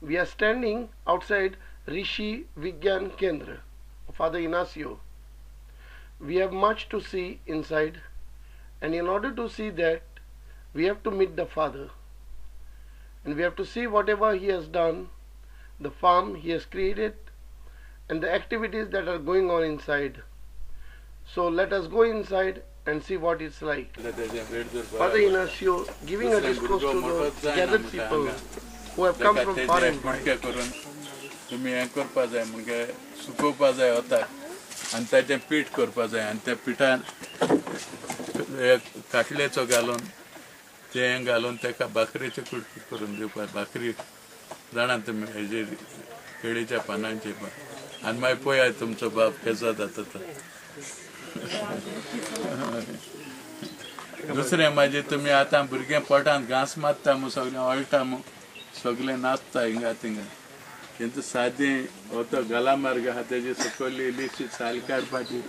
We are standing outside Rishi Vigyan Kendra, Father Inacio. We have much to see inside, and in order to see that, we have to meet the Father. And we have to see whatever he has done, the farm he has created, and the activities that are going on inside. So let us go inside and see what it's like. Father Inacio giving a discourse to the gathered people who have come from far and wide. तुम्ही हें करपा जाय म्हणजे सुकोवपा जाय वता आनी ताचें पीठ करपा जाय आनी त्या पिठान काटलेचो घालून तें घालून ताका भाकरेचे कुडके करून दिवपा. भाकरी जाणा तुमी हेजेर केळीच्या पानांची आनी मागीर पळयात तुमचो बाप केसो जाता तो. दुसरें मागीर तुमी आतां भुरगें पोटांत घांस मारता मू सगळें ओळटा मू सगळें नाचता हिंगा थिंगा. तेंचो सादें हो तो गलामार्ग आहा तेजी सकयली इल्लीशी साल काडपाची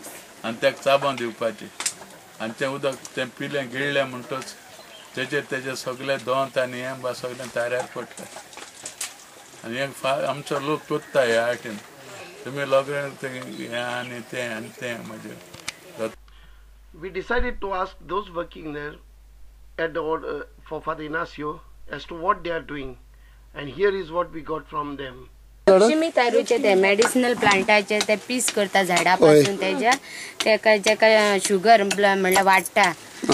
आनी ताका चाबों दिवपाची आनी तें उदक तें पिलें गिळ्ळें म्हणटच तेजेर तेजे सगळे दोंत आनी हें बा सगळें ताऱ्यार पडटा. आनी हें आमचो लोक कोत्ता ह्या आर्टीन. तुमी लोक हें आनी तें आनी तें म्हणजे. We decided to ask those working there at the order for Father Inacio as to what they are doing, and here is what we got from them. Lakshmi तारूचे ते मेडिसिनल प्लांटाचे ते पीस करता झाडा पासून तेज्या तेका जेका शुगर म्हणल्यार वाडटा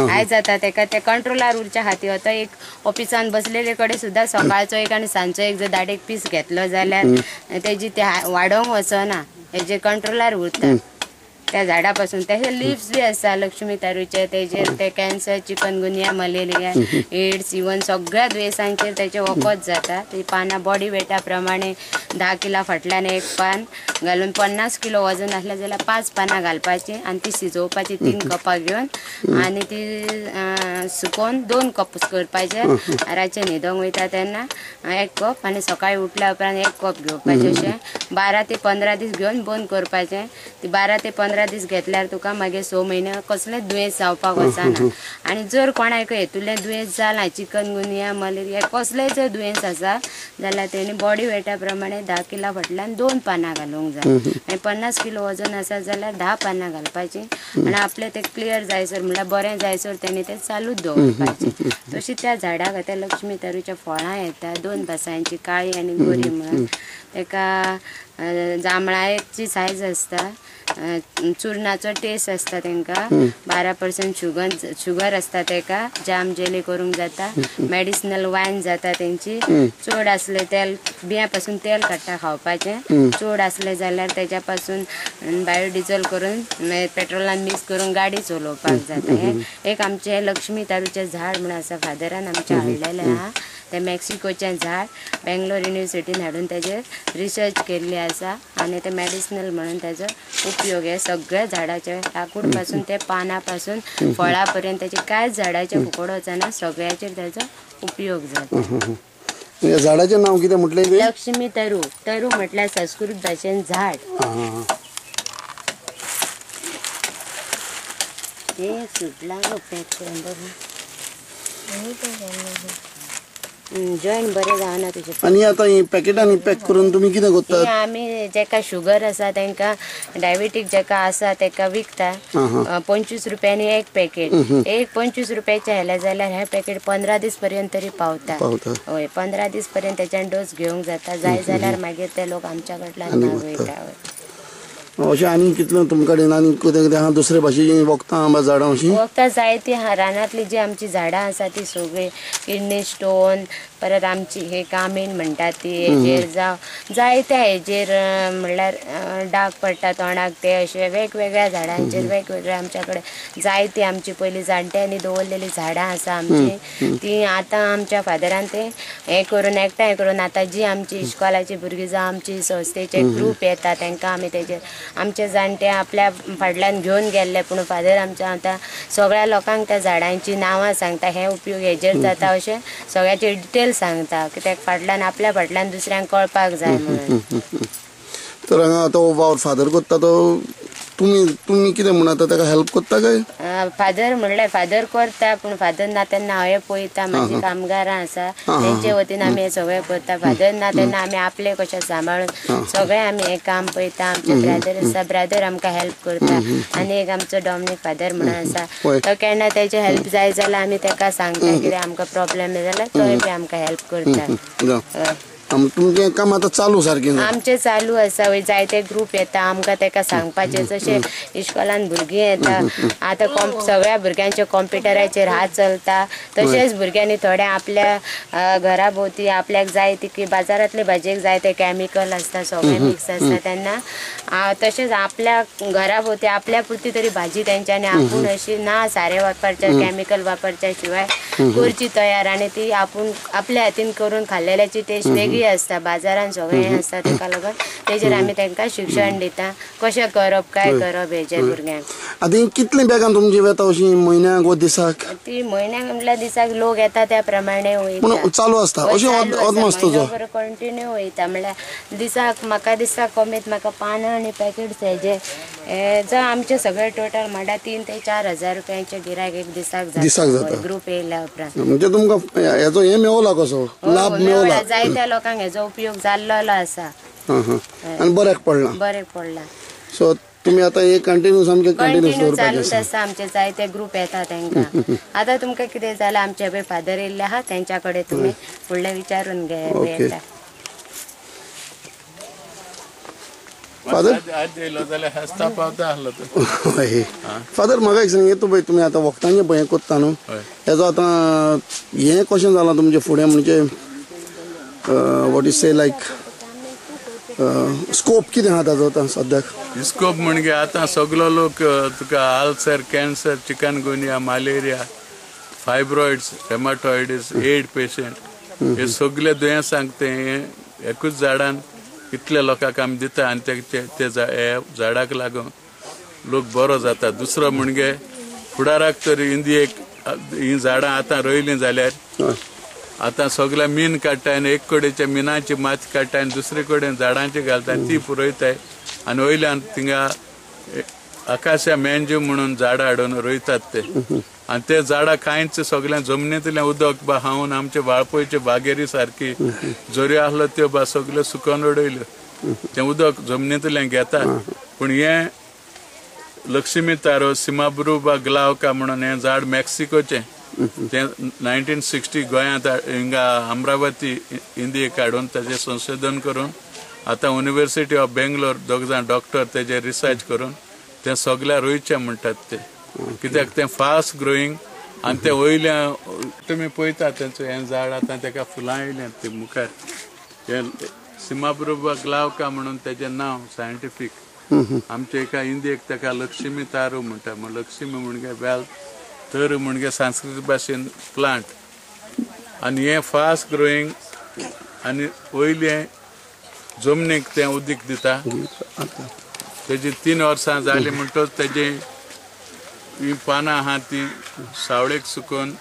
हाय जाता तेका ते कंट्रोलार उरच्या खातीर. आतां एक ऑफिसान बसलेले कडेन सुद्दां सकाळचो एक आनी सांजचो एक जर दाडेक पीस घेतलो जाल्यार तेजी ते वाडोवंक वचना, हेजे कंट्रोलार उरता त्या झाडा पासून. तेजे लिव्स बी आसा लक्ष्मी तारूचे तेजेर ते cancer, chikungunya, malaria, AIDS even सगळ्या दुयेंसांचेर तेचे वखद जाता. ती पानां बॉडी वेटा प्रमाणे 10 किला फाटल्यान एक पान घालून 50 किलो वजन आसलें जाल्यार 5 पानां घालपाची आनी ती शिजोवपाची 3 कपां घेवन आनी ती सुकोवन 2 कप करपाचे. रातचे न्हिदोंक वयता तेन्ना 1 कप आनी सकाळी उठल्या उपरांत 1 कप घेवपाचें. अशें 12 ते 15 दीस घेवन बंद करपाचें. ती 12 ते 15 दीस घेतल्यार तुका मागीर 6 म्हयने कसलेंच दुयेंस जावपाक वचना. आनी जर कोणाक हेतुलें दुयेंस जालां चिकनगुनिया, मलेरिया कसलेंय जर दुयेंस आसा जाल्यार तेणी बॉडी वेटा प्रमाणे 10 किला फाटल्यान 2 पानां घालूंक जाय. आनी 50 किलो वजन आसा जाल्यार 10 पानां घालपाचीं आनी आपलें तें क्लियर जायसर म्हणल्यार बरें जायसर तेणी तें चालूच दवरपाचें. तशी त्या झाडाक आतां लक्ष्मी तारूच्या फळां येता 2 भासांची, काळी आनी गोरी म्हणून. तेका जांबळाची सायज आसता, चुरनाचो टेस्ट आसता तेंका, 12% शुगर आसता तेका, जाम जेली करूंक जाता, मेडिसिनल वायन जाता तेंची. चड आसले तेल बियां पासून तेल काडटा खावपाचें, चड आसलें जाल्यार तेज्या पासून बायोडिजल करून पेट्रोलान मिक्स करून गाडी चलोवपाक जाता. हें एक आमचें लक्ष्मी तारूचें झाड म्हूण आसा, फादरान आमचें हाडलेलें आहा. तें मेक्सिकोचें झाड बेंगलोर युनिवर्सिटीन हाडून तेजेर रिसर्च केल्ली आसा आनी तें मेडिसिनल म्हणून तेजो उपयोग हे सगळ्या झाडाचे लाकूड पासून ते पानां पासून फळां पर्यंत तेचे कांयच झाडाचे फुकट वचना, सगळ्याचेर तेजो उपयोग जाता. झाडाचें नांव कितें म्हटलें? लक्ष्मी तरु. तरु म्हटल्यार संस्कृत भाशेन झाड. तें सुटलां गो पॅक करून बरें जॉईन बरें जावना तुजें. आनी आतां ही पॅकेटांनी पॅक करून तुमी कितें करतात? आमी जेका शुगर आसा तेंकां, डायबेटीक जेका आसा तेका विकता 25 रुपयांनी एक पॅकेट. एक 25 रुपयाचें हाडलें जाल्यार हें पॅकेट 15 दीस पर्यंत तरी पावता. हय, 15 दीस पर्यंत तेच्यान डोस घेवंक जाता. जाय जाल्यार मागीर ते लोक आमच्या कडल्यान मागयता. अशें आनी कितले तुमचे कडेन आनी कितें कितें आहा दुसरे भाशेचीं वखदां बा झाडां अशीं? वखदां जायतीं आहा. रानांतलीं जी आमचीं झाडां आसा ती सगळीं किडनी स्टोन, परत आमची हे कामीण म्हणटा ती हेजेर जावं जायत्या हेजेर म्हणल्यार डाग पडटा तोंडाक ते अशे वेगवेगळ्या झाडांचेर वेगवेगळे आमच्या कडेन जायती आमची पयलीं जाणट्यांनी दवरलेलीं झाडां आसा आमची ती आतां आमच्या फादरान ते हें करून एकठांय करून आतां जी आमची इश्कोलाची भुरगीं जावं आमची संस्थेचे ग्रूप येता तांकां आमी तेजेर आमचे जाणटे आपल्या फाटल्यान घेवन गेल्ले. पूण फादर आमच्या आतां सगळ्या लोकांक त्या झाडांची नांवां सांगता, हे उपयोग हेजेर जाता अशें सगळ्याचे डिटेल सांगता कित्याक फाटल्यान आपल्या फाटल्यान दुसऱ्यांक कळपाक जाय म्हणून. तर हांगा तो वावर फादर करता तो तुमी तुमी कितें म्हण आतां ताका हेल्प करता काय? फादर म्हणल्यार फादर करता, पूण फादर ना तेन्ना हांवें पळयता. म्हाजी कामगारां आसा तेंचे वतीन आमी हें सगळें करता. फादर ना तेन्ना आमी आपले कशें सांबाळून सगळें आमी हें काम पळयता. आमचे ब्रादर आसा, ब्रादर आमकां हेल्प करता. आनी एक आमचो डॉमनीक फादर म्हणून आसा, तो केन्ना तेजे हेल्प जाय जाल्यार आमी ताका सांगता कितें आमकां प्रॉब्लेम जाल्यार तोय बी आमकां हेल्प करता. तुमचें काम आतां चालू सारकें? आमचें चालू आसा. जायते ग्रूप येता आमकां ताका सांगपाचें. जशें इश्कोलान भुरगीं येता आतां सगळ्या भुरग्यांचे कॉम्प्युटराचेर हात चलता, तशेंच भुरग्यांनी थोडें आपल्या घरा भोंवती आपल्याक जाय ती बाजारांतले भाजयेक जाय ते कॅमिकल आसता, सगळें मिक्स आसता तेन्ना तशेंच आपल्या घरा भोंवती आपल्या पुरती तरी भाजी तेंच्यांनी आपूण अशी ना सारें वापरच्या कॅमिकल वापरच्या शिवाय करची तयार, आनी ती आपूण आपल्या हातीन करून खाल्लेल्याची टेस्ट वेगळी आसता. बाजारान सगळें आसता, ताका लागून तेजेर आमी तांकां शिक्षण दिता कशें करप काय करप हेजेर भुरग्यांक. आतां कितलीं बॅगां तुमची वेता अशी म्हयन्याक वो दिसाक? ती म्हयन्याक म्हटल्यार दिसाक लोक येता त्या प्रमाणे वयता, चालू आसता अशें अदमास तुजो? कंटिन्यू वयता. म्हणल्यार दिसाक म्हाका दिसता कमीत म्हाका पानां आनी पॅकेट्स हेजे जो आमचे सगळे टोटल म्हणल्यार 3 ते 4 हजार रुपयांचे गिरायक एक दिसाक जाता ग्रूप येयल्या उपरांत. म्हणजे तुमकां हेजो हें मेवला कसो लाभ मेवला? जायत्या लोकांक हेजो उपयोग जाल्लो आसा आनी बऱ्याक पडला. बऱ्याक पडला. सो तुमी आतां हे कंटिन्यू सामकें कंटिन्यू चालूच आसा. आमचे जायते ग्रूप येता तांकां. आतां तुमकां कितें जाल्यार आमचे पळय फादर येयल्ले आहा तेंच्या कडेन तुमी फुडलें विचारून घेया. फादर फादर म्हाका एक सांग, तूं पळय तुमी आतां वखदांचें पळय हें करता न्हू, हेजो आतां हें कशें जालां तुमचें फुडें म्हणजे what is say like scope कितें आहा ताजो आतां सद्याक? स्कोप म्हणजे आतां सगलो लोक तुका ulcer, cancer, chikungunya, malaria, fibroids, rheumatoids, AIDS patient हे सगळे दुयेंसांक ते एकूच झाडान इतल्या लोकांक आमी दिता आनी ते झाडाक लागून लोक बरो जाता. दुसरो म्हणजे फुडाराक तर इंडियेक ही झाडां आतां रोयलीं जाल्यार आतां सगळें मीन काडटाय आनी एक कडेच्या मिनाची माती काडटाय आनी दुसरे कडेन झाडांची घालताय, ती पुरयताय आनी वयल्यान थिंगा आकाशा मेंजू म्हणून झाडां हाडून रोयतात ते, आनी ते झाडां कांयच सगळ्या जमनींतलें उदक बा हांवून आमचे वाळपयचे बागेरी सारकी जोऱ्यो आसलो त्यो बा सगल्यो सुकोवन उडयल्यो, तें उदक जमनींतलें घेता. पूण हें लक्ष्मी तारो सिमाब्रुबा ग्लावका म्हणून हें झाड मेक्सिकोचें, तें 1960 गोंयांत हिंगा अमरावती इंडियेक हाडून ताजें संशोधन करून आतां युनिवर्सिटी ऑफ बेंगलोर दोग जाण डॉक्टर तेजेर रिसर्च करून तें सगळ्या रोयचें म्हणटात ते, कित्याक तें फास्ट ग्रोईंग आनी तें वयल्या तुमी पळयता तेंचो हें झाड आतां तेका फुलां येयल्यात ते मुखार. हें सिमाब्रुबा ग्लावका म्हणून तेजें नांव सायंटिफीक. आमच्या एका इंडियेक तेका लक्ष्मी तारू म्हणटा. लक्ष्मी म्हणजे वेल्थ, तर म्हणजे संस्कृत भाशेन प्लांट, आनी हें फास्ट ग्रोईंग आनी वयलें जमनीक तें उदीक दिता. तेजी 3 वर्सां जालीं म्हणटच तेजी ही पानां आहा ती सावळेक सुकोवन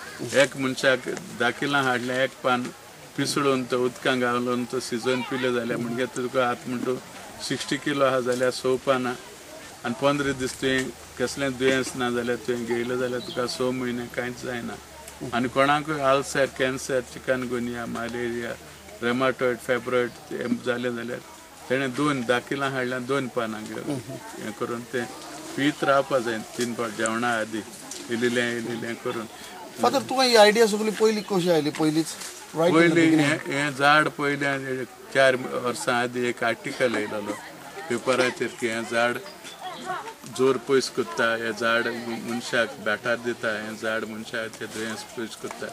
एक मनशाक 10 किलां हाडलें, एक पान पिसडून तो उदकां घालून तो शिजोवन पिलें जाल्यार म्हणजे तुका आतां म्हणटा 60 किलो आहा जाल्यार 6 पानां आनी 15 दीस तुवें कसलें दुयेंस ना जाल्यार तुवें घेयलें जाल्यार तुका 6 म्हयने कांयच जायना. आनी कोणाकूय ulcer, cancer, chikungunya, malaria, rheumatoid, fibroid जालें जाल्यार तेणें 2 किलां हाडल्या 2 पानां घेवन हें करून तें पीत रावपा जाय 3 फावट जेवणा आदी इल्लें इल्लें करून. फादर तुका ही आयडिया सगळी पयली कशी आयली? पयलीच पयली हें झाड पयलें 4 वर्सां आदी एक आर्टिकल येयलेलो पेपराचेर की हें झाड जोर पयस करता, हें झाड मनशाक बेटार दिता, हें झाड मनशाचें दुयेंस पयस करता.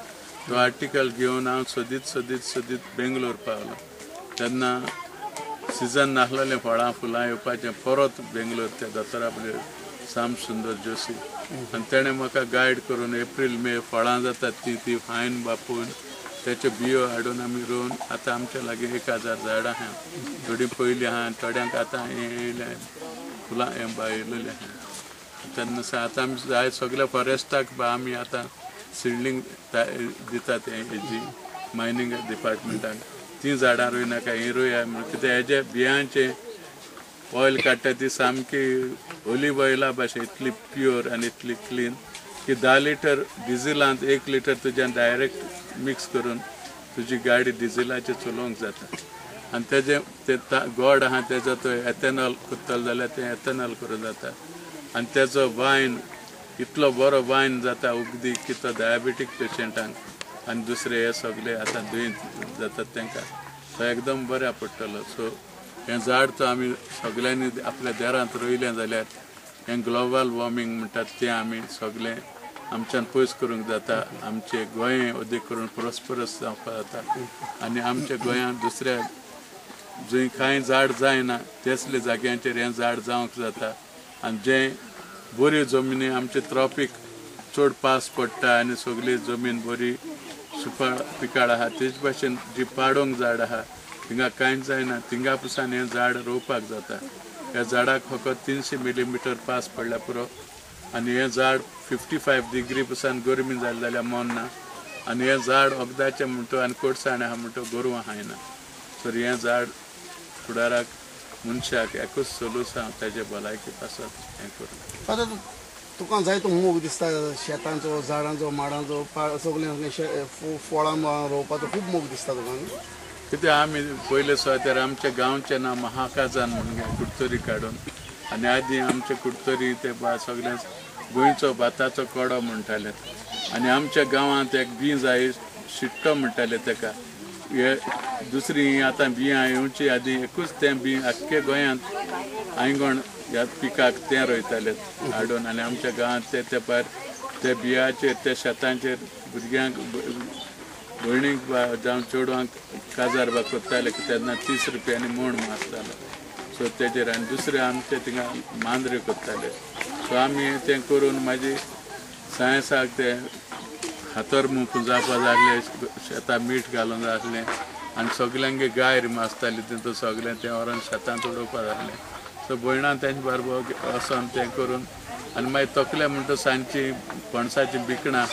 तो आर्टिकल घेवन हांव सोदीत सोदीत सोदीत बेंगलोर पावलो. तेन्ना सिजन नासलेलें फळां फुलां येवपाचें, परत बेंगलोर त्या दोतोरा आपले श्याम सुंदर जोशी आनी तेणें म्हाका गायड करून एप्रील मे फळां जातात ती ती फायन बापून तेच्यो बियो हाडून आमी रोवन आतां आमच्या लागीं 1000 झाडां आहा. थोडीं पयलीं आहा, थोड्यांक आतां हें येयलें फुलां हें बा येयलेलें आहा. तेन्ना आतां आमी जाय सगल्या फॉरेस्टाक बा आमी आतां सिडलींग दितात हेजी मायनींग डिपार्टमेंटाक, तीं झाडां रोयनाका, हीं रोया म्हणून. कित्याक हेजे बियांचें ऑयल काडटा ती सामकी ओलीव ऑयला भाशेन इतली प्युअर आनी इतली क्लीन की 10 लिटर डिझेलांत 1 लिटर तुज्यान डायरेक्ट मिक्स करून तुजी गाडी डिझेलाचेर चलोवंक जाता. आनी तेजें ते गोड आहा तेजो तो एथेनॉल करतलो जाल्यार तें एथेनॉल करूं जाता. आनी तेजो वायन इतलो बरो वायन जाता उगदी की तो डायबेटीक पेशंटांक आनी दुसरे हे सगळे आतां दुयेंत जातात तांकां तो एकदम बऱ्या पडटलो. सो हें झाड तो आमी सगळ्यांनी आपल्या दारांत रोयलें जाल्यार हें ग्लोबल वॉर्मिंग म्हणटात तें आमी सगळें आमच्यान पयस करूंक जाता. आमचें गोंय अदीक करून प्रोस्परस जावपाक जाता आनी आमच्या गोंयांत दुसऱ्या जंय कांय झाड जायना तेसले जाग्यांचेर हें झाड जावंक जाता. आनी जें बऱ्यो जमनी आमचे ट्रॉपीक चड पावस पडटा आनी सगळी जमीन बरी सुपाळ पिकाळ आहा तेच भाशेन जी पाडोंक झाड आहा थिंगा कांयच जायना थिंगा पसून हें झाड रोवपाक जाता. ह्या झाडाक फकत 300 मिलीमिटर पावस पडल्यार पुरो आनी हें झाड 55 डिग्री पसून गरमी जाली जाल्यार मरना आनी हें झाड वखदाचें म्हणटा आनी कोडसाण आहा म्हणटा गोरवां खायना. तर हें झाड फुडाराक मनशाक एकूच सोलूस आहा ताजे भलायकी पासत हें करून. तुका जाय तो मोग दिसता शेतांचो, झाडांचो, माडांचो, सगळें फळां रोवपाचो खूब मोग दिसता तुका. कित्याक आमी पयले सुवातेर आमच्या गांवचें नांव महाकाजान म्हणून कुडतरी काडून आनी आदीं आमचे कुडतरी ते सगळे गोंयचो भाताचो कडो म्हणटाले आनी आमच्या गांवांत एक बीं जाय शिट्टो म्हणटाले तेका. हे दुसरी आतां बियां येवची आदीं एकूच तें बीं आख्खे गोंयांत आयगण ह्या पिकाक तें रोयताले हाडून आनी आमच्या गांवांत ते तेंपार ते बियाचेर त्या शेतांचेर भुरग्यांक भयणीक जावं चेडवांक काजार बा करताले की तेन्ना 30 रुपयांनी मोण आसतालो. सो तेजेर आनी दुसरें आमचे थिंगा मांद्र्यो करताले. सो आमी तें करून मागीर सायन्साक ते हातर म्हूण पुंजावपा जाय आसलें, शेतां मीठ घालूंक जाय आसलें आनी सगल्यांगे गाय आसताली तितून सगळें तें व्हरोन शेतांत उडोवपा जाय आसलें. सो भयणां तेंचे बरोबर वचोन तें करून आनी मागीर तकले म्हणटा सांजची पणसाचीं बिकणां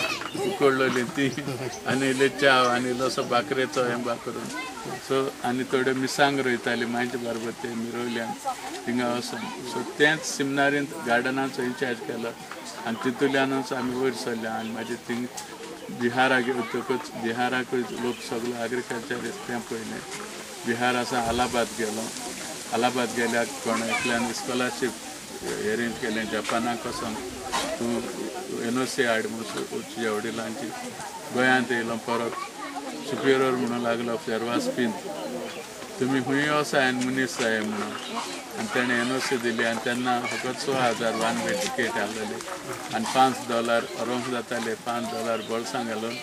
उकडलेलीं ती आनी इल्ले च्याव आनी इल्लोसो बाकरेचो हें बा करून सो आनी थोड्यो मिरसांग रोयताली मांयचे बरोबर ते मिरोयल्यान थिंगा वचोन. सो तेंच सिमनारींत गार्डनाचो इन्चार्ज केलो आनी तितूंतल्यानूच आमी वयर सरले आनी मागीर थिंग बिहाराक वतकच बिहाराकूय लोक सगलो एग्रीकल्चर तें पळयलें. बिहार आसा अलाहाबाद गेलो. अलाहाबाद गेल्यार कोण एकल्यान स्कॉलरशीप एरेंज केलें जपानाक वचोन तूं एनओसी हाड म्हणून तुज्या वडिलांची. गोंयांत येयलो परत सुपिरियर म्हणून लागलो फेरवास पिंत तुमी खूंय वसा आनी मनीस जाय म्हणून आनी तेणें एनओसी दिली आनी तेन्ना फकत 6,000 वन वे टिकेट आहलेली आनी $5 व्हरूंक जाताले $5 बोल्सां घालून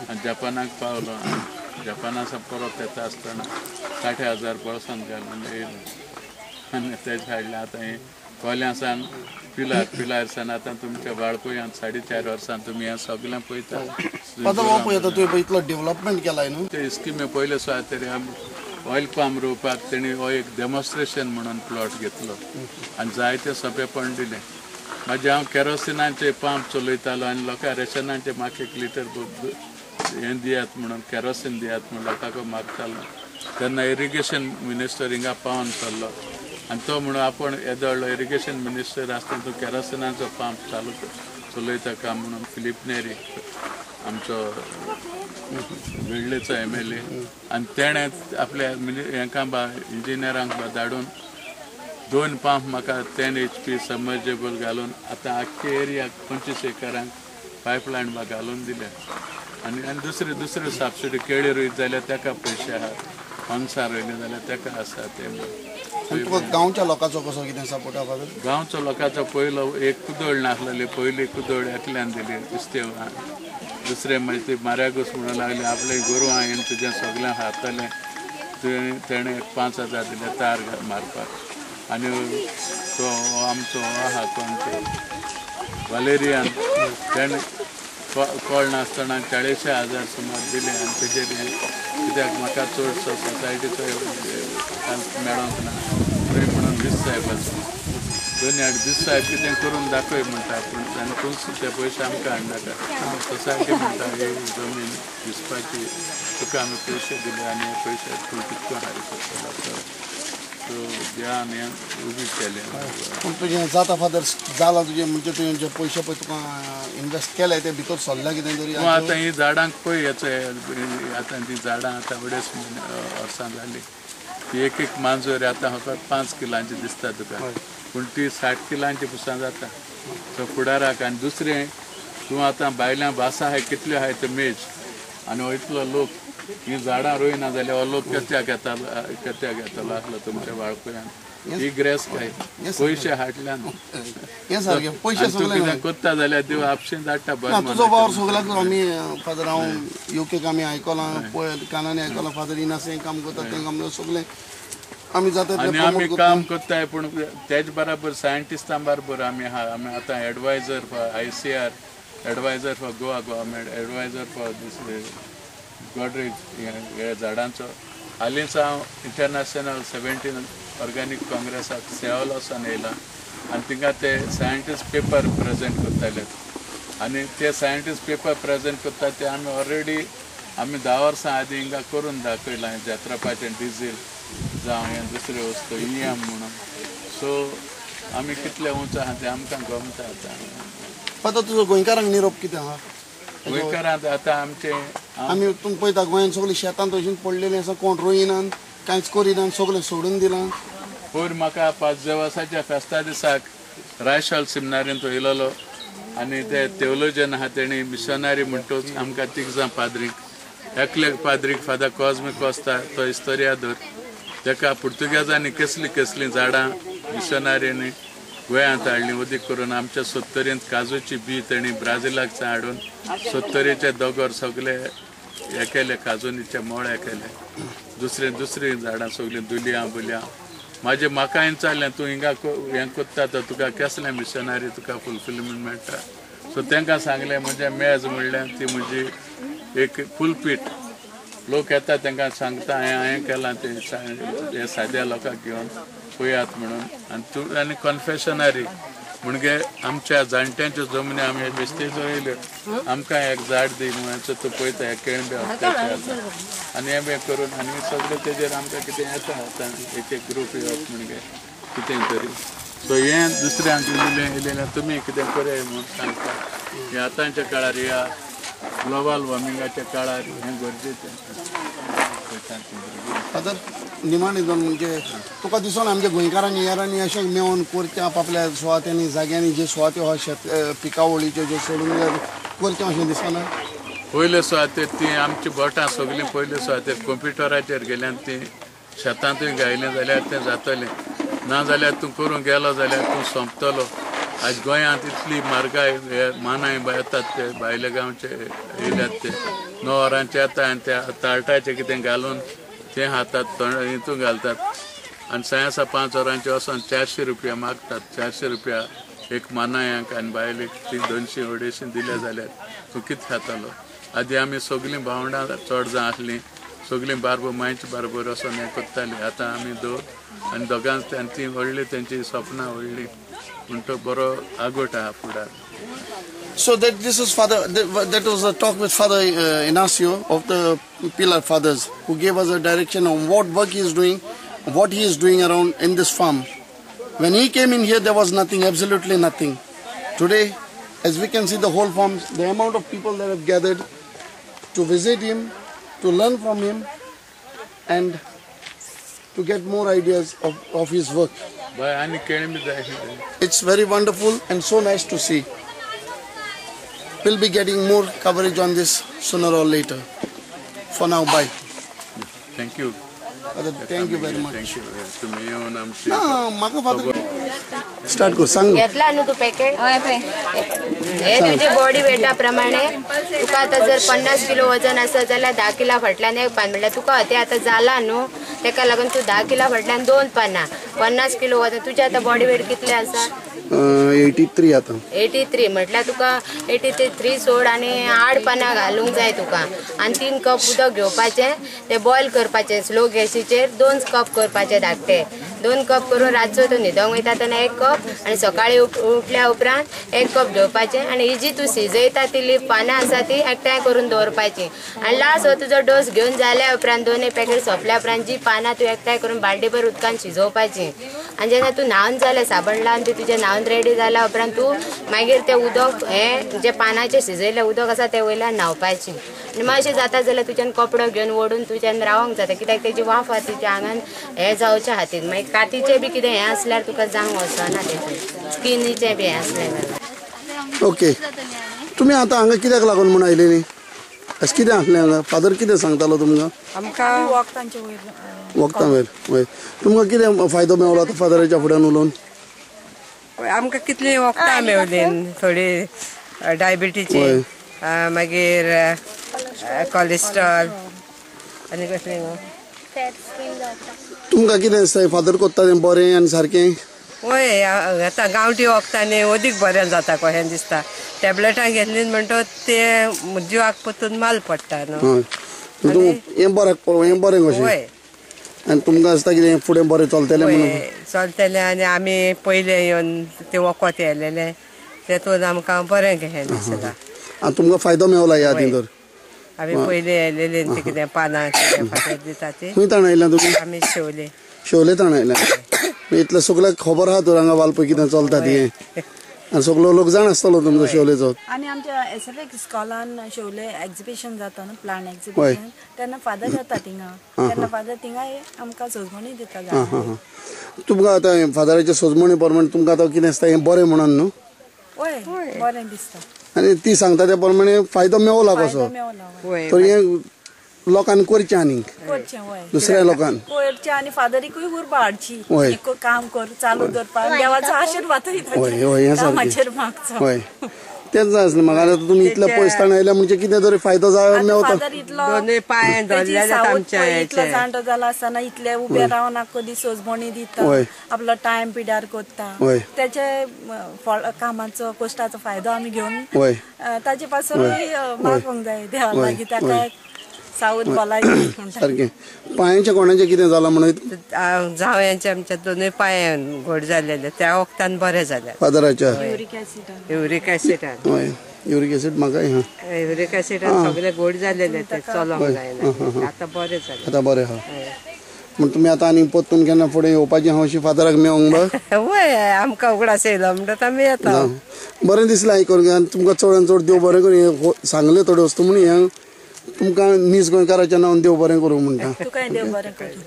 आनी जपानाक पावलो. आनी जपाना परत येता आसतना 60,000 बोल्सांत घालून येयलो आनी तेजे हाडलें. आतां हें कोल्यां सान पिलार पिलार सान आतां तुमच्या वाळपयांत 4.5 वर्सां तुमी हें सगळें पळयता. तुवें इतलो डेव्हलपमेंट केलाय न्हू ते स्किमी पयले सुवातेर ऑयल पाम रोवपाक तेणी हो एक डेमॉन्स्ट्रेशन म्हणून प्लॉट घेतलो आनी जायते सोंपेपण दिलें. मागीर हांव केरोसिनाचे पंप चलयतालो आनी लोकांक रेशनाचे म्हाका 1 लिटर हें दियात म्हणून केरोसीन दियात म्हणून लोकांक मागतालो. तेन्ना इरिगेशन मिनिस्टर हिंगा पावन सरलो आनी तो म्हणून आपूण येदो व्हडलो इरिगेशन मिनिस्टर आसतना तूं केरोसिनाचो पंप चालू चलयता काय म्हणून फिलीप नेरी आमचो वेळ्ळेचो MLA आनी तेणें आपल्या हेंकां बा इंजिनियरांक बा धाडून 2 पंप म्हाका 10 HP submersible घालून आतां आख्खे एरियाक 25 एकरांक पायपलायन बा घालून दिल्या. आनी आनी दुसरे दुसरे सबसिडी केळी रोयत जाल्यार ताका पयशे आहा, पणसां रोयलीं जाल्यार ताका आसा ते. गांवच्या लोकांचो कसो कितें सपोर्ट आसा? गांवचो लोकांचो पयलो एक कुदळ नासलेली, पयली कुदळ एकल्यान दिली इस्तेवान. दुसरें मागीर ती मार्यागूस म्हणून लागली आपले गोरवां येवन तुजें सगळें हातालें तुवें तेणें 5,000 दिले तार मारपाक. आनी तो आमचो आहा कोण तो वालेरियन तेणें कळ नासतना 40,000 सुमार दिले आनी तेजेर कित्याक म्हाका चडसो सोसायटीचो मेळोंक ना थंय म्हणून वीस साहेबाचो दोन आठ दीस साहेब कितें करून दाखय म्हणटा पूण आनी तूंच ते पयशे आमकां हाडनाका. सोसायटी म्हणटा ही जमीन विसपाची तुका आमी पयशे दिले आनी हे पयशे तूं कितको हारी करतलो. सो देवान हें उबी केलें. पूण तुजें जाता फादर जालां तुजें म्हणजे तुवें जे पयशे पळय तुका इनवेस्ट केले ते भितर सरला कितें तरी. तूं आतां हीं झाडांक पळय हेचो आतां ती झाडां आतां 2.5 वर्सां जालीं. ती एक एक मांजर आतां फकत 5 किलांची दिसता तुका, पूण ती 60 किलांची पुसान जाता. सो फुडाराक. आनी दुसरें तूं आतां भायल्या भासां आहाय कितल्यो आहाय ते मेज आनी इतलो लोक ही झाडां रोयना जाल्यार हो लोक कित्याक येतालो कित्याक येतलो आसलो तुमच्या वाळपयान. ही ग्रेस काय पयशे हाडल्यान हें सारकें पयशे तूं कितें करता जाल्यार देव आपशीं धाडटा. बरें तुजो वावर सगळ्याक आमी फादर हांव युकेक आमी आयकलां पळय कानांनी आयकलां फादर इनास हें काम करता तें काम सगळें आमी जाता. आनी आमी काम करताय पूण तेज बराबर सायंटिस्टां बरोबर आमी आहा. आमी आतां adviser for ICR, adviser for Goa government, adviser for this Godrej हे झाडांचो. हालींच हांव इंटरनॅशनल 17 ऑर्गॅनीक काँग्रेसाक सेवल वचोन येयला आनी थिंगा ते सायंटिस्ट पेपर प्रेजेंट करताले आनी ते सायंटिस्ट पेपर प्रेजेंट करता ते आमी ऑलरेडी आमी 10 वर्सां आदीं हिंगा करून दाखयलां जात्रापाचें डिझील जावं हें दुसऱ्यो वस्तू इयम म्हणून. सो आमी कितले उंच आहा तें आमकां गमता आतां. आतां तुजो गोंयकारांक निरोप कितें आहा? गोंयकारांक आतां आमचें आमी तुमी पळयता गोंयांत सगळीं शेतां तशीं पडलेलीं आसा, कोण रोयनात कांयच करिनात, सगळें सोडून दिलां. पयर म्हाका 5 देवासाच्या फेस्ता दिसाक रायशॉल सिमनारींत येयलेलो आनी ते तेवलोजन आहा तेणी मिशनरी म्हणटूच आमकां 3 जाण पाद्रीक, एकले पाद्रीक फादर कॉजमी कोस्ता तो इस्तोरियादोर, तेका पुर्तुगेजांनी कसलीं कसलीं झाडां मिशनरींनी गोंयांत हाडलीं. उदीक करून आमच्या सत्तरींत काजूची बी तेणी ब्राझिलाक हाडून सत्तरीचे दोंगर सगळे हे केले, काजूनीचे मळे केले. दुसरे दुसरीं झाडां सगळीं दुलयां बुलयां. म्हाजे म्हाका विचारलें तूं हिंगा हें करता तर तुका कसलें मिशनरी तुका फुलफिलमेंट मेळटा. सो तांकां सांगलें म्हजें मेज म्हणलें ती म्हजी एक फुलपीठ, लोक येता तांकां सांगता हें हांवें केलां तें हे साद्या लोकांक घेवन पळयात म्हणून. आनी तूं आनी कन्फेशनरी म्हणजे आमच्या जाणट्यांच्यो जमनी आमी बेश्टेच्यो येयल्यो आमकां एक झाड दी म्हणून तूं पळयता हे केळंबे हप्त्याचे आतां आनी हें बी करून आनी सगळें तेजेर आमकां कितें येता आतां एक एक ग्रूप येवप म्हणजे कितें तरी. सो हें दुसऱ्यांक इल्लें इल्लें तुमी कितें करया म्हणून सांगता. हें आतांच्या काळार ह्या ग्लोबल वॉर्मिंगाच्या काळार हें गरजेचें. फादर निमाणें दोन म्हणजे तुका दिसोना आमच्या गोंयकारांनी येरांनी अशें मेळोन करचें आपल्या सुवात्यांनी जाग्यांनी जे सुवात्यो आहा शेत पिकावळीच्यो ज्यो सोडून करचें अशें दिसना? पयले सुवातेर ती आमची बोटां सगळीं पयले सुवातेर कंप्युटराचेर गेल्यान ती शेतांतूय गायलें जाल्यार तें जातलें, ना जाल्यार तूं करूंक गेलो जाल्यार तूं सोंपतलो. आज गोंयांत इतली म्हारगाय, हे मानाय येतात ते भायले गांवचे येयल्यात ते 9 वरांचे येता आनी त्या ताळटाचें कितें घालून तें हातात तोंड हितून घालतात आनी 5.5 वरांचे वचोन 400 रुपया मागतात. 400 रुपया एक मानायांक आनी बायलेक ती 200 250 दिले जाल्यार तूं कितें खातलो? आदी आमी सगळीं भावंडां चड जाण आसलीं, सगळीं बारबो मांयचे बारबर वचोन हें करतालीं. आतां आमी दोन आनी दोगांच आनी ती व्हडली तेंची सपनां व्हडली पूण तो बरो आगोट आहा फुडार. So that this is Father, that was a talk with Father Inacio of the Pilar Fathers, who gave us a direction on what work he is doing, what he is doing around in this farm. When he came in here, there was nothing, absolutely nothing. Today, as we can see the whole farm, the amount of people that have gathered to visit him, to learn from him, and to get more ideas of his work. It's very wonderful and so nice to see. We'll be getting more coverage on this sooner or later. For now, bye. Thank you. Thank you very much. Thank you. Start कर सांग. घेतला न्हू तू packet? हे तुझे body वेटा प्रमाणे तुका आतां जर 50 किलो वजन आसत जाल्यार 10 किला फाटल्यान एक पान, म्हणल्यार तुका ते आतां जाला न्हू तेका लागून तूं 10 किला फाटल्यान 2 पानां. 50 किलो वजन तुजें आतां बॉडी वेट कितलें आसा? 83 आतां. 83 म्हटल्यार तुका 83 सोड आनी 8 पानां घालूंक जाय तुका आनी 3 कप उदक घेवपाचें तें बॉयल करपाचें स्लो गॅसीचेर 2 कप करपाचे धाकटे 2 कप करून रातचो तूं न्हिदोंक वयता तेन्ना 1 कप आनी सकाळीं उठल्या उपरांत 1 कप घेवपाचें आनी ही जी तूं शिजयता ती पानां आसा ती एकठांय करून दवरपाची आनी लास्ट हो तुजो डोस घेवन जाल्या उपरांत 2 पॅकेट सोंपल्या उपरांत जी पानां तूं एकठांय करून बालदेभर उदकान शिजोवपाची आनी जेन्ना तूं न्हावन जालें साबण लावन ती तुजें न्हावन रेडी जाल्या उपरांत तूं मागीर तें उदक हें जें पानाचें शिजयल्लें उदक आसा तें वयल्यान न्हांवपाचें आनी मातशें जाता जाल्यार तुज्यान कपडो घेवन ओडून तुज्यान रावंक जाता कित्याक तेजी वाफ आसा तुज्या आंगान हें जावच्या खातीर मागीर कातीचें बी कितें हें आसल्यार तुका जावंक वचना तेजें स्किनीचें बी हें आसलें जाल्यार. ओके तुमी आतां हांगा कित्याक लागून म्हूण आयले न्ही अशें कितें आसलें हांगा फादर कितें सांगतालो तुमकां? आमकां वखदां वयर वयर तुमकां कितें फायदो मेवलो आतां फादराच्या फुड्यान उलोवन? आमकां कितलीं वखदां मेवलीं थोडी डायबिटीची मागीर कोलेस्ट्रॉल आनी कसलें तुमकां कितें दिसता फादर कोत्ता तें बरें आनी सारकें? वय आतां गांवठी वखदांनी अदीक बरें जाता कशें दिसता टॅबलेटां घेतली म्हणटकच ते जिवाक परतून माल पडटा न्हू. हें बरें हें बरें कशें वय आनी तुमकां दिसता कितें फुडें बरें चलतलें म्हणून? चलतलें आनी आमी पयलें येवन तें वखद येयलेलें तेतून आमकां बरें कशें दिसता. आनी तुमकां फायदो मेवला ह्या हातीन तर? आमी पयलीं येयलेली ती कितें पानां कितें फातर दिता ती. खंय ताण आयल्या तुमी? आमी शेवले. शेवले ताण आयल्या. इतलें सगळ्याक खबर आहा तर हांगा वालपय कितें चलता ती आनी सगळो लोक जाण आसतलो तुमचो शेवलेचो. आनी आमच्या एस एफ एक्स इस्कॉलान शेवले एग्जिबिशन जाता न्हू प्लांट एग्जिबिशन तेन्ना फादर जाता थिंगा तेन्ना फादर थिंगा आमकां सजमणी दिता. तुमकां आतां फादराचे सजमणी प्रमाणे तुमकां आतां कितें दिसता हें बरें म्हणून न्हू? वय बरें दिसता आनी ती सांगता त्या प्रमाणे फायदो मेवला कसो तर हें लोकांनी करचें आनीक दुसऱ्या लोकांक करचें आनी फादरीकूय उर्बा हाडची काम कर चालू दवरपाक देवाचो आशिर्वादूय कामाचेर मागचो. हय तेंच जाय आसलें म्हाका. आतां तुमी इतले पयस ताण आयल्या म्हणजे कितें तरी फायदो जाय मेवता. इतलो जाणटो जाला आसतना इतले उबे रावन कदी सजमणी दिता आपलो टायम पिड्यार करता तेचे कामाचो कश्टाचो फायदो आमी घेवन ताचे पासूनूय मागूंक जाय देवा लागीं ताका सावध बोलायची. सारकें पांयांचें कोणाचें कितें जालां म्हणून? जावयांचे आमच्या दोनूय पांय घट जाल्लेले त्या वखदान बरें जालें फादराच्या. युरीक एसिडान. हय युरीक एसीड म्हाकाय. युरीक एसिडान सगळे घट जाल्लेले ते चलोंक जायना आतां बरें जालें. आतां बरें आहा म्हण तुमी आतां आनी परतून केन्ना फुडें येवपाचें हांव अशी फादराक मेवंक बा? वय आमकां उगडास येयलो म्हणटकच आमी येता. बरें दिसलें आयकून आनी तुमकां चडान चड देव बरें करूं सांगलें थोड्यो वस्तू म्हूण हें तुमकां नीज गोंयकाराच्या नांवान देव बरें करूं म्हणटा. तुकाय देव बरें करूं.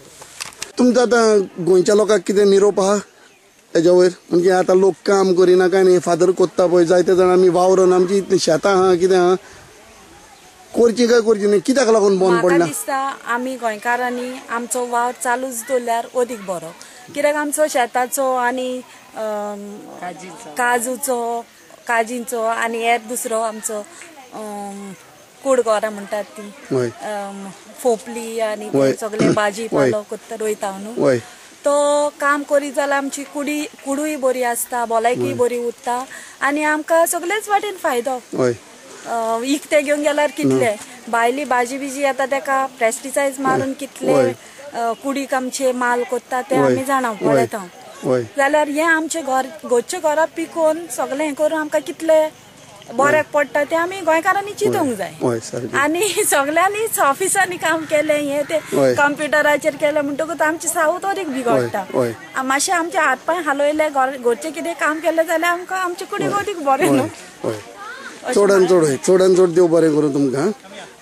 तुमकां आतां गोंयच्या लोकांक कितें निरोप आहा तेज्या वयर? म्हणजे आतां लोक काम करिना काय न्ही फादर कोत्ता पळय जायते जाण आमी वावरून आमची इतलीं शेतां आहा कितें आहा करचीं काय करचीं न्ही कित्याक लागून बंद पडला? म्हाका दिसता आमी गोंयकारांनी आमचो वावर चालूच दवरल्यार अदीक बरो कित्याक आमचो शेताचो आनी काजूचो काजींचो आनी हेर दुसरो आमचो कुडगोरां म्हणटात ती फोपली आनी सगळे भाजी पालो कोत्ता रोयता न्हू तो काम करीत जाल्यार आमची कुडूय बरी आसता भलायकी बरी उरता आनी आमकां सगळेच वाटेन फायदो. इकते घेवन गेल्यार कितले भायली भाजी बिजी येता तेका पेस्टिसायड्स मारून कितले कुडीक आमचे माल कोत्ता ते आमी जाणा पळयता जाल्यार हें आमचें घर घरच्या घरा पिकोवन सगळें हें करून आमकां कितले बऱ्याक पडटा तें आमी गोंयकारांनी चिंतूंक जाय. आनी सगळ्यांनीच ऑफिसांनी काम केलें हें तें कंप्युटराचेर केलें म्हणटकूच आमची सावत अदीक बिगडटा. मातशें आमचे हात पांय हालयले घरचें कितें काम केलें जाल्यार आमकां आमचे कुडीक अदीक बरें न्हू. चडान चड चडान चड देव बरें करूं तुमकां.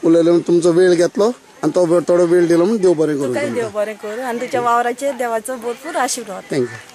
उलयलें तुमचो वेळ घेतलो आनी तो थोडो वेळ दिलो म्हूण देव बरें करूं. देव बरें करूं आनी तुज्या वावराचेर देवाचो भरपूर आशिर्वाद. Thank you.